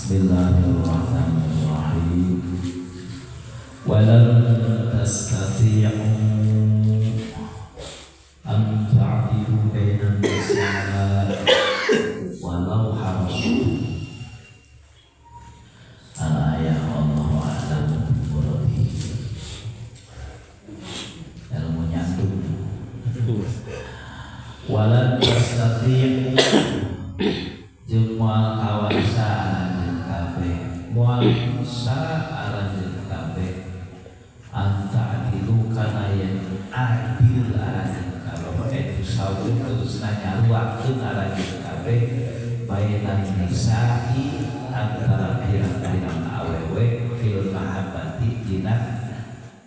Bismillahirrahmanirrahim. Walan tastati'u an ta'dilu bainan nisaa walau harastum. Al-ayah wallahu a'lam bi. Ilmu nyandung. Walan tastati'u jeung moal kawasa aranjeun kabeh, moal bisa aranjeun kabeh an ta'dilu kana yen adil aranjeun kabeh, eta sawu terusna nyaruakeun aranjeun kabeh bainan nisa'i antara pirang-pirang awewe fil mahabbati dina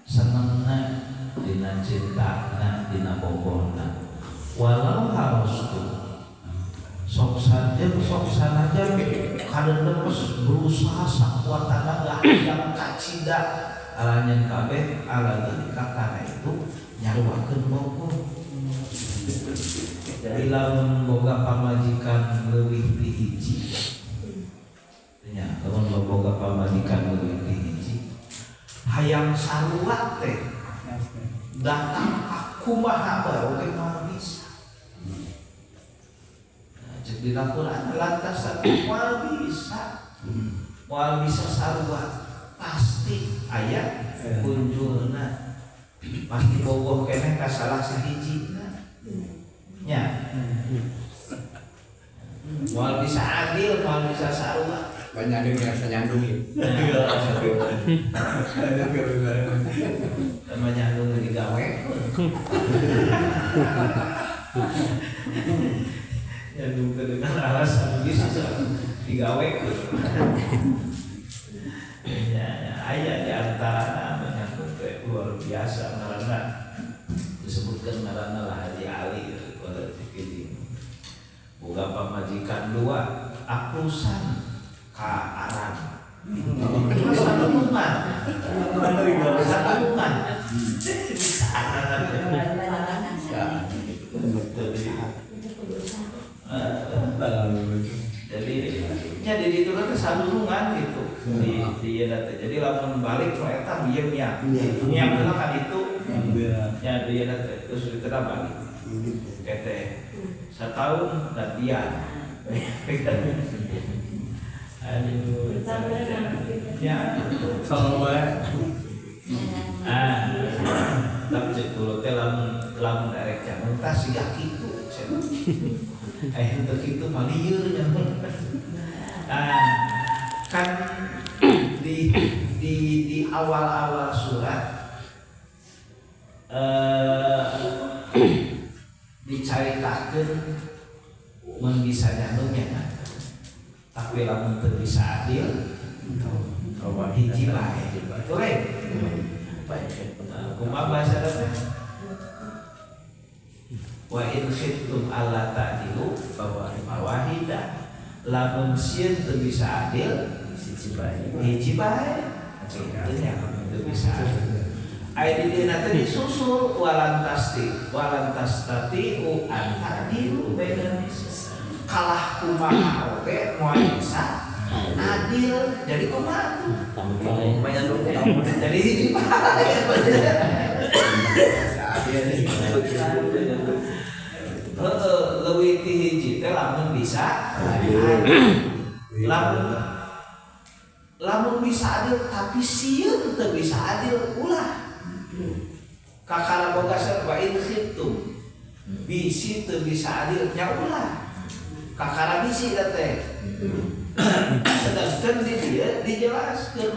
senengna, dina cintana, dina bogohna. Walau harus tuh sok saja, sok sanajan kada lemes berusaha sakuat tenaga hayang kacida aranjeun kabeh ala dzalika kana itu nyaruakeun bogoh. Jadi lamun boga pamajikan leuwih ti hiji nya, lamun boga pamajikan leuwih ti hiji, hayang sarua teh datang ka kumaha bae oge moal bisa. Cek dina Quran lantas moal bisa, moal bisa sarua, pasti aya kunjulna, pasti bogoh keneh ka salah sahijina nya. Moal bisa adil, moal bisa sarua. Banyak yang biasa nyandung ya. Sama nyandung digawe. Nyandung dengan alasan bisa digawe. Ya, aya di antara menyangkut teh luar biasa ngaranna, disebutkan ngaranna lah Haji Ali pada ini. Boga pamajikan dua, akusan ka Arab. Sadulungan. Sadulungan. Jadi nya di ditu teh sadulungan gitu. Di ieu teh. Jadi lamun balik nu eta bieu nya. Nya heula ka ditu. Nya di ieu teh terus ditera balik. Kete setahun gantian. Aduh. Ya. Sama bae. Ah. Tapi cek kula teh lamun lamun erek jangan tas siga kitu. Henteu kitu mah lieur nya. Ah, kan di awal-awal surat dicaritakeun mun bisa nyandungnya, tapi lamun teu bisa adil hiji bae itu re. Kumaha bahasa teh? Wa in khiftum alla ta'dilu fawahidah. Lamun sieun teu bisa adil hiji bae, kitu nya teu bisa adil. Aya di dieu teh disusul walan tasti walan tastati an ta'dilu bainan nisa. Kalah kumaha oge moal bisa adil, jadi kumaha tuh? Jadi hiji bae. Heeh, leuwih ti hiji teh lamun bisa adil. Lamun lamun bisa adil tapi sieun teu bisa adil ulah. Kakara boga wa in khiftum bisi teu bisa adil nya ulah. Kakara bisi teh. Sedangkan di dieu dijelaskeun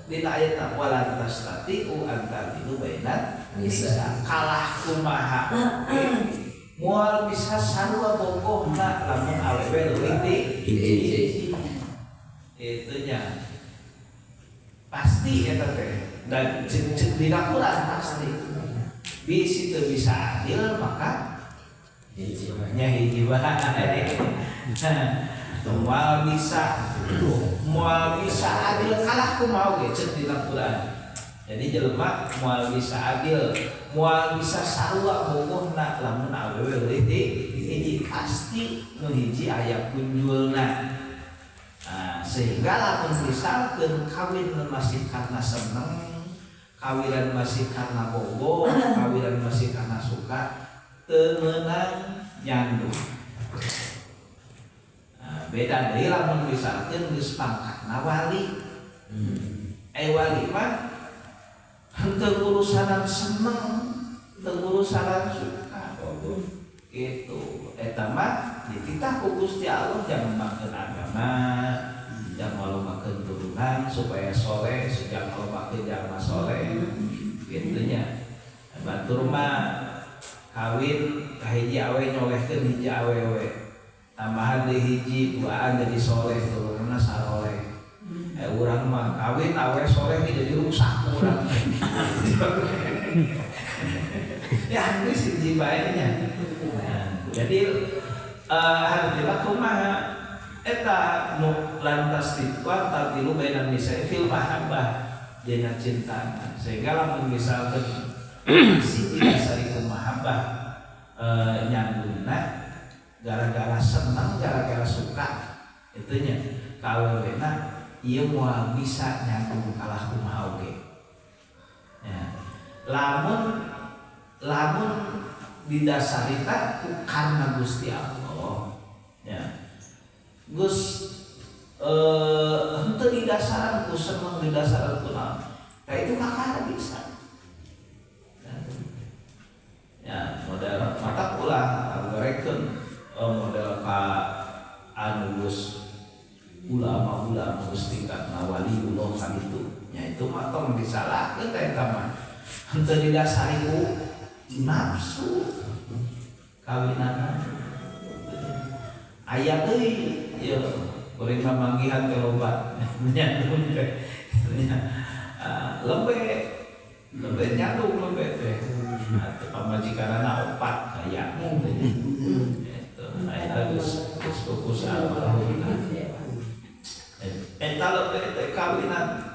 dina ayat walan tastati'u an ta'dilu bainan nisa. Kalah kumaha moal bisa sarua bogohna lamun awewe leuwih ti hiji. Itunya pasti eta teh dan cek dina Quran pasti bisi teu bisa adil maka nya hiji bae. Moal bisa, moal bisa adil kalah kumaha ge cek dina Quran. Jadi jelema moal bisa adil, moal bisa sarua bogohna lamun awewe leuwih ti hiji, pasti nu hiji aya kunjulna. Nah, sehingga lamun misalkan kawin masih karena seneng, kawinan masih karena bogoh, kawinan masih karena suka, teu meunang nyandung. Nah, beda deui lamun misalkan geus pangkatna wali. Wali mah henteu urusanan seneng, henteu urusanan suka. Gitu. Eta mah dititah ku Gusti Allah jangan ngembangkeun agama, jangan ngalobakeun turunan supaya soleh, jangan ngalobakeun jalma soleh. Gitu nya. Batur mah kawin ka hiji awe nyolehkeun hiji awewe. Tambahan deui hiji duaan jadi soleh, turunanna saroleh. Urang mah kawin awe soleh jadi rusak urang. Ya geus hiji bae nya. Nah, jadi hartina kumaha eta nu lantas dikuat tatilu bainan nisa fil mahabbah dina cinta, sehingga lamun misalkan masih didasari ku mahabbah, nyandungna gara-gara seneng, gara-gara suka itunya ka awewena, ieu moal bisa nyandung kalah kumaha oge ya. Lamun lamun didasari ku karena Gusti Allah ya, geus henteu didasaran ku seneng, didasaran ku naon, nah itu kakara bisa ya. Model mata ulah gorekeun model ka anu geus ulama-ulama geus tingkat waliullah kan itu nya, itu mah tong disalahkeun teh, eta mah henteu didasari ku nafsu kawinanna. Aya deui ieu kuring mah manggihan teh loba nyandung teh nya, lembe lembe nyandung lembe teh atuh pamajikanana opat kaya teh itu. Nah, eta geus geus fokus almarhum eta lembe teh kawinan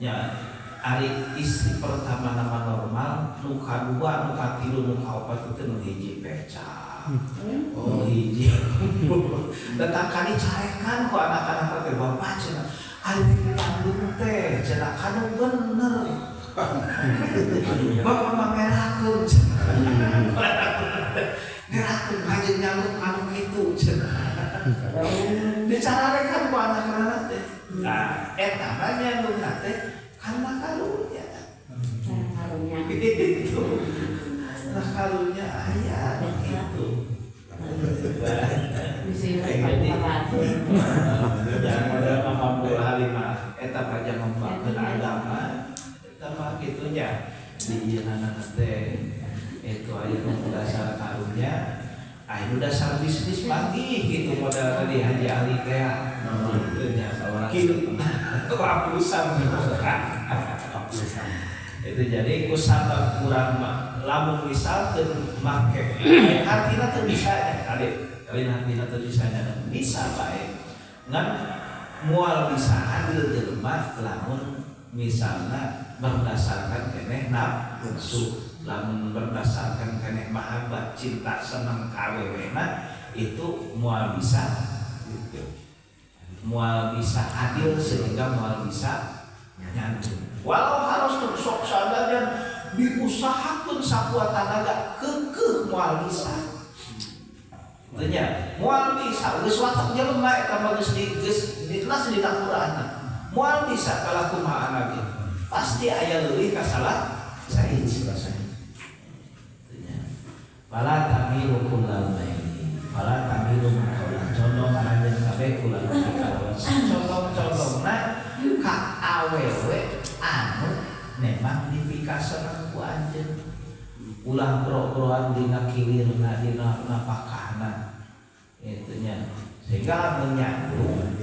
nya. Ari istri pertama nama normal, nu kadua, nu katilu, nu kaopat itu nu hiji pecah, nu hiji datang kali carekan ku anak-anak teh, bapak cenah ari nyandung teh cenah kanu bener, bapak mah ngerakeun cenah, ngerakeun ngajeng nyandung kanu kitu cenah, dicararekan ku anak-anak teh. Nah, eta mah nyandung teh karena karunya. Karunya. Itu nah, karunya aya gitu. Jadi yang model Mama Bu Halimah eta mah jangan ngembangkeun agama, eta mah kitu nya, di ieunana teh itu aya nu dasar karunya, aya nu dasar bisnis pagi gitu, model tadi Haji Ali teh gitu nya, kieu apusan itu. Jadi ku sabab kurang mah lamun misalkeun make hartina teu bisa nya kali kali, hartina teu bisa nya, bisa bae ngan moal bisa adil jelema lamun misalna berdasarkan keneh nafsu. Lamun berdasarkan keneh mahabbah, cinta seneng ka awewena, itu moal bisa, moal bisa adil, sehingga moal bisa nyandung walau harus tuh sok dan diusahakan sakuat tenaga, keukeuh moal bisa. Tanya, moal bisa geus watak jelema eta mah, geus di geus ditelas dina Quran. Moal bisa kalah kumaha ge. Pasti aya leuwih ka salah sahiji. Tanya. Fala tamilu kullal maili. Fala tamilu maka ulah condong aranjeun kabeh kullal maili kalawan condong-condongna ka awewe anu memang dipikaseneng ku anjeun. Ulah bro-broan dina kilirna, dina napakahna itu nya, sehingga lamun nyandung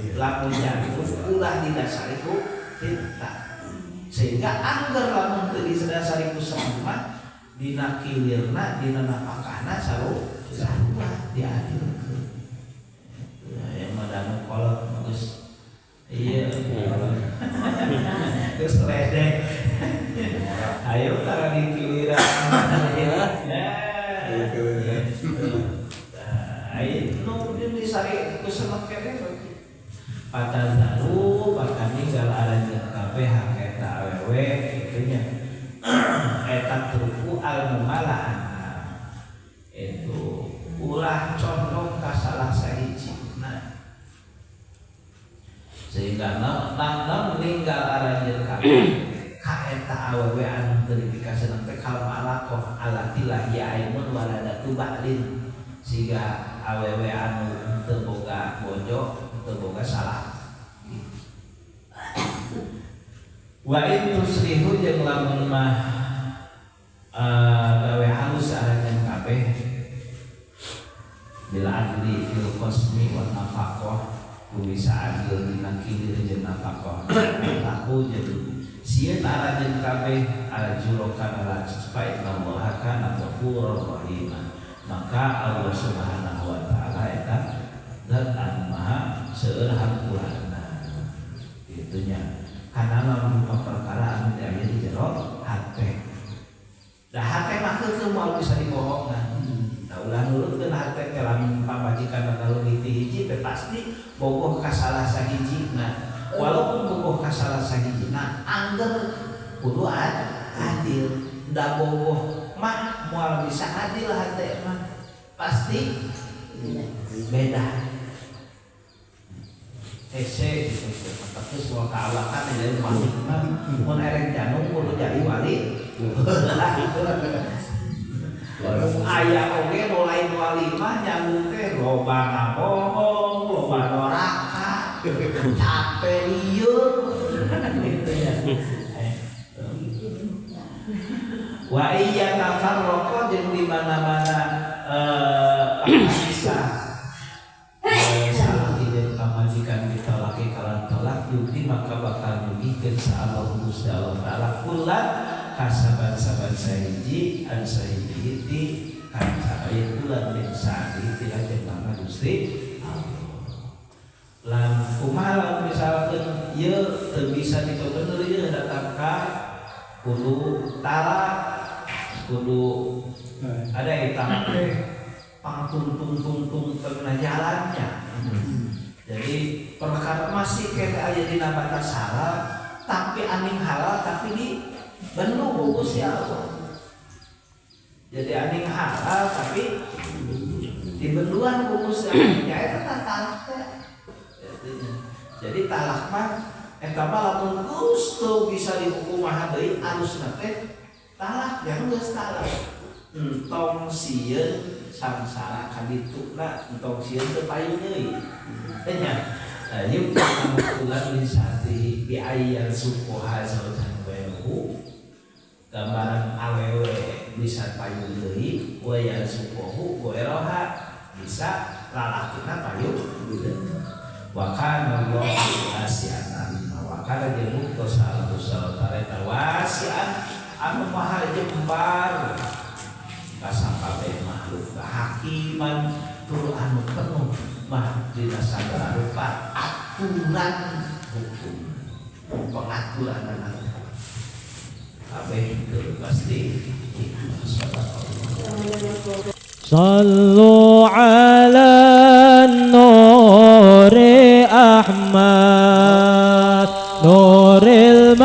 ulah didasari ku cinta, sehingga angger lamun teu didasari ku seneng mah dina kilirna, dina napakahna sarua diadilkeun. Ya, yang mah danu kolot geus iya geus ledek, ayo tara dikiliran ya. Nah, ayo nu disari ku seneng keneh. Patazaru maka ninggal aranjeun kabeh hak eta awewe kitu nya. Eta truku al mumalaan itu ulah condong ka salah sahiji. Nah, sehingga nang ninggal aranjeun kabeh ka eta awewe anu teu dipikaseneng teh kal malakoh alati lahiya aimun waladatu ba'lin, sehingga awewe anu teu boga bojo teu boga salah. Wa in tuslihu jeung lamun mah gawe halus aranjeun kabeh bila adli fil qasmi wan nafaqah, ku bisa adil dina kilir jeung nafaqah. Aku jadi sieun aranjeun kabeh al-juro kana lajis fa innallaha kana ghafurur rahim. Maka Allah Subhanahu wa taala eta zat anu maha seueur hampurana. Kitu nya. Kana mah perkara anu aya di jero hate. Da hate mah heueuh moal bisa dibohongan. Da ulah nurutkeun hate teh lamun pamajikan anu ti hiji teh pasti bogoh ka salah sahijina. Walaupun bogoh ka salah sahijina angger kudu adil. Da bogoh mah moal bisa adil hate mah. Pasti beda. Hese gitu, tapi semua kaalakan jadi wali mah mun erek janung kudu jadi wali. Aya oge nu lain wali mah nyambung teh loba ngabohong, loba doraka, capek lieur gitu ya. Wa iya tafarraqo jeung di mana-mana bisa salah jeung pamajikan ditolaki kalan tolak yukti maka bakal nyugihkeun sa Allah Gusti Allah taala kullan kasaban-saban sahiji an sahiji ti kanca aya kullan min sa'di ti lanjeun nama Gusti Allah. Lan kumaha lamun misalkeun ieu teu bisa dibebener ieu datang ka kudu talak kudu ada eta teh pangtung-tung-tung tengah jalannya. Jadi perkara masih kena aya dina batas halal tapi aning halal tapi di benu ku Gusti Allah. Jadi aning halal tapi di benduan ku Gusti Allah nya eta talak teh. Jadi talak mah eta mah lamun geus teu bisa dihukum mah deui alusna teh talak jangan geus talak. Entong sieun sangsara kadituna entong sieun teu payun deui. Teh nya. Ieu pangkulan lisati bi ayyan sukoha zaujan wa gambaran awewe bisa payun deui wa yansukohu wa bisa lalakina payun deui. Wa kana Allahu wasi'an alima wa kana jeung muktos allahu ta'ala wasi'an anu maha jembar kasakabeh makhluk hakiman tur anu penuh mah dina sagala rupa aturan hukum pengaturan kabeh itu pasti Sallu ala nuri Ahmad nuril